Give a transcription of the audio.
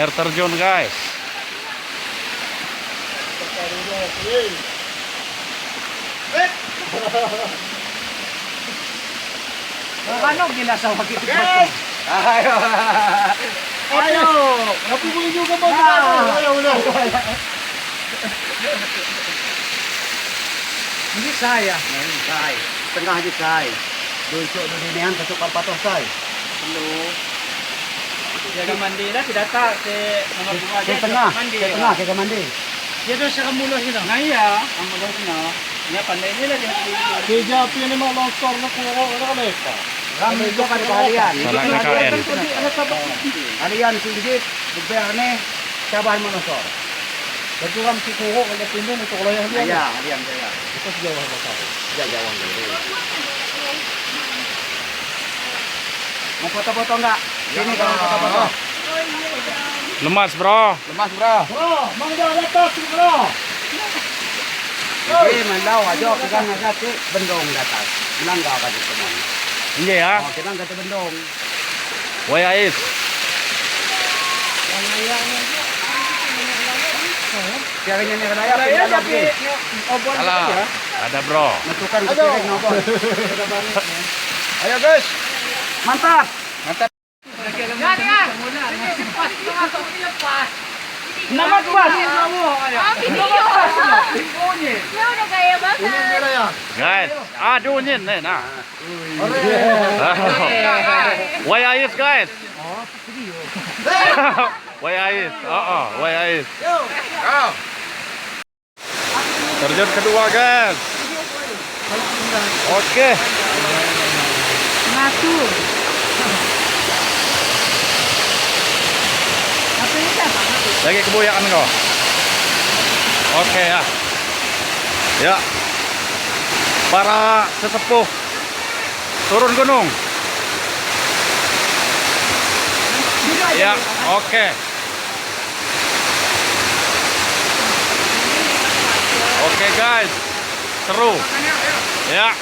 Air terjun, guys. Ano gila sa wakit? Ayo. Ayo. Tapi boleh juga mau Ayo udah. Ini saya. Sai. Tengah aja sai. Dua dinihan satu patoh sai. Jaga mandi lah tidak tak ke nomor dua Ke tengah, ke tengah ke mandi. Dia tuh sekarang mulut sih. Nah iya, ang mulo sino. Nya pandai ni lah dia. Rami itu kan kalian. Salah KKN. Kalian singgit, berne, caban monosor. Berarti kan si Kuro kalau pindah untuk wilayah dia. Iya, kalian saya. Itu sejauh apa tahu? Ya jauh dulu. Mau foto-foto enggak? Sini kalau foto-foto. Lemas, bro. Lemas, bro. Bro, mang jangan atas, bro. Jadi mandau aja kita ngajak ke bendong di atas. Melanggar kata teman. Iya ya. Oh, kita kata bendong. Woi Ais. Caranya ni raya pindah lagi. Salah. Ada, bro. Masukkan ke piring nopo. Ayo guys. Mantap. Nama pas. Ah, video. Ya udah gaya banget. Guys, aduh nyin nih nah. Woi Ais, guys. Woi Ais. Oh, Woi Ais. Terjun kedua, guys. Oke. Ngatur. Apa ini siapa? Lagi keboyakan kau. Oke ya. Ya. Para sesepuh turun gunung. Ya, oke. Oke guys. Seru. Ya.